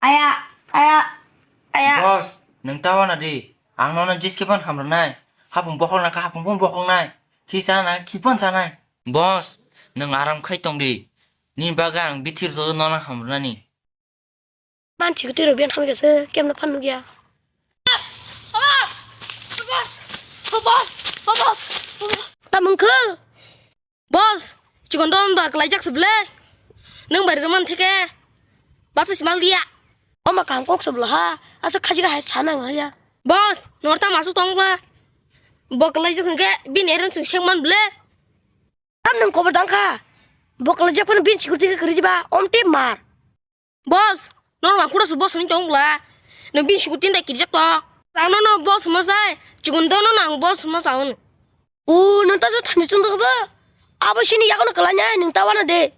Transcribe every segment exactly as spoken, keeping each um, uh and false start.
Aya, aya, aya. Boss, nwng ta wana di. Ang nono jis khe phan hamrwnai. Hapung bokhok nangkha, hapung phan bokhoknai. Khi chana nangkha, khi phan chanai. Boss, nwng aram khai tong di. Nini bagwi ang bithir joto nono hamrwnani. Mansi kwtwi rok biyan hamya se kemno phan nukya. Tamung khe? Boss, chikon don ba kwlaijak se ble. Nwng bai rwmani theke. Basa simal dia. Oma kaham kok se bla ha. Asa khajira hai sana ngaya. Boss, norta masu tong ba. Bo kwlaijak hwnkhe bini eren sung sengman ble. Tam nwng kobo dang kha. Bo kwlaijak phano bini security khe kwrwi diba. Om tip mar. Boss, nono wngkhuda su boss ni tong bla. Nwng bini security da kirjak to. Ang nono boss ma sai. Chikon don no ang boss ma saun. O, nwng ta jo thani chung ba. Abo sini yakono kwlanya nwng ta wana de.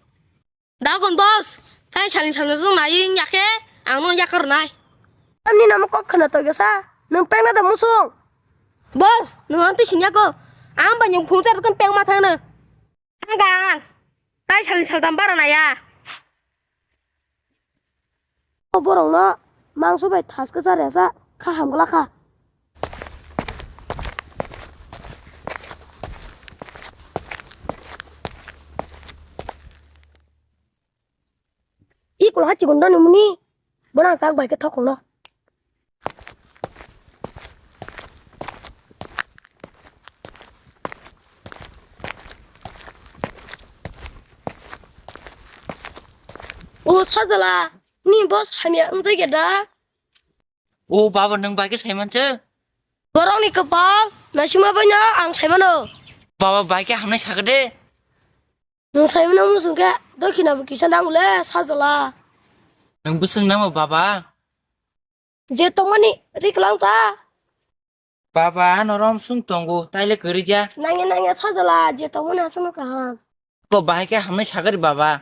Dagon boss, tai salni salno jwng nai wngya khe ang no yakar nai. Tamni namo kok khna togya sa, nwng pengna da musung. Boss, nwng ang twi singya ko, ang bai nwng phung char kan pengma thangno. Ang gang, tai salni saltam bara naya. O borokno mangso bai thas kwchar resa kha hamgwlakha. I kwlwng ha chikon dani muni, bono ang tak bai khe thokongno. O sajala, ni boss hamya wngjakya da? O baba, nwng bai khe saiman se? Borokni kwpal naisingma baino ang saimano. Baba, bai khe hamnai sakha de. Nwng saimano muchung khe dokhina bo kisa nango le sajala. Nwng bwswng namo baba? Je tongmani riklang ta. Baba, ano rom sung tongo, taile kwrwija. Nangya nangya sajala, je tongmani aswkno kaham. Ko bahai khe hamnai sagari baba.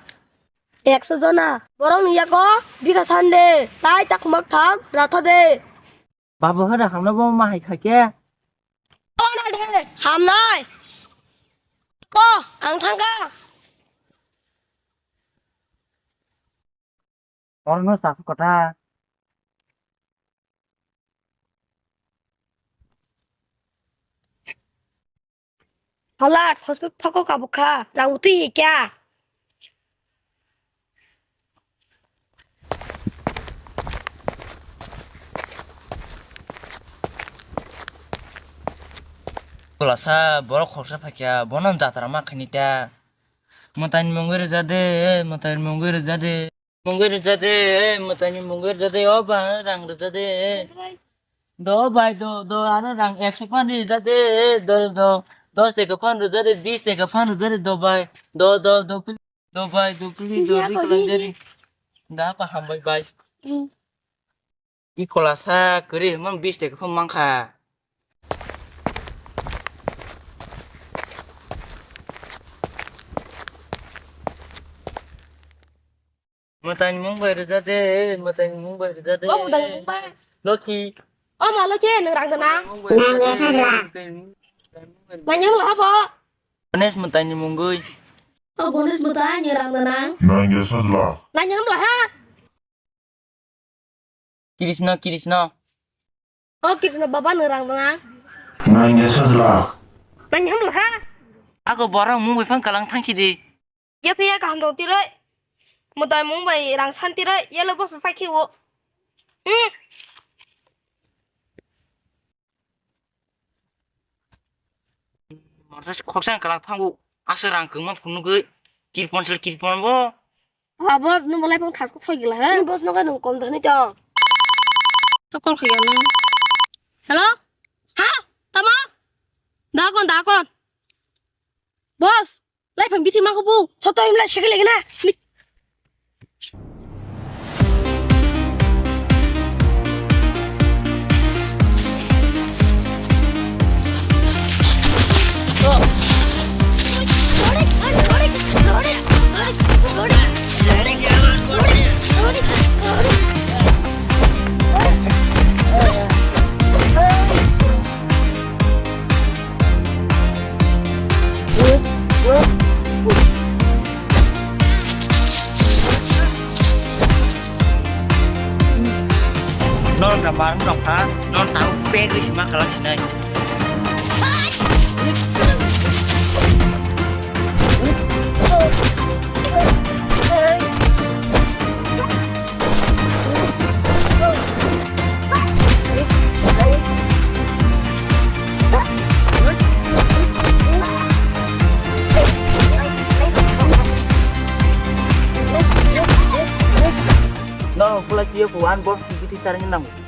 Ekso jona. Borokni yago bikha sande, tai takhuma tham ratha de. Baba, hada hamna bo ma hai kha khe. O na de, hamnai. Ko, ang thangkha. Orono chasuk kotha. Hala, thosok thoko kabukha, rang utwi kya? Khulasa borok khoroksa phaikha, bono jatra ma khaini ta. Mwtaini mungwi rwja de, mwtaini mungwi rwja de. Mungwi rwja de, eh, mwtaini mungwi rwja de, o ba, rang rwja de, eh. Do bai, do, do, ano rang ekso phan rwja de, eh, do, do, dos taka phan rwja de, bis taka phan rwja de, do bai, do, do, do, pli-, do bai, do, pli, do, ri, kwlai jari. Da pa hambai bai. Hmm. I kolasa kwrwi hwnmano bis taka phano mankha. Mwtaini mung bai rwja de, mwtaini mung bai rwja de. O mwtaini mung bai. Loki. O ma Loki, nwng rang dana. Nang ya sajla. Nang ya mula habo. Ganesh mwtaini mungwi. O Ganesh mwtai, nwng rang dana. Nang ya sajla. Nang ya mula ha. Krishna, Krishna. O Krishna baba, nwng rang dana. Nang ya sajla. Nang hamla ha. Ako borok mung bai phang kalang thang sidi. Ya phiya kaham dong tiroi. Mutai mung bai rang san tiroi, yalo boso sakhi o. Hmm. Morsa khoksa kalang thango, asa rang kwma phunugwi, kirpon sel kirpon bo. Ha, boss, nwng bo laipang thasko thoi gila, he? Ni boss no khe nwng kom dani to. To call khaya nang. Hello? Ha? Tamo? Dakon, dakon. Boss, laipang bithi ma khubu. Soto imla shekele gina. Norok da marwng rok ha, norok tabuk pek ri sima kala sinai. Norok pula kiyo kuan bos kiti sarang nang.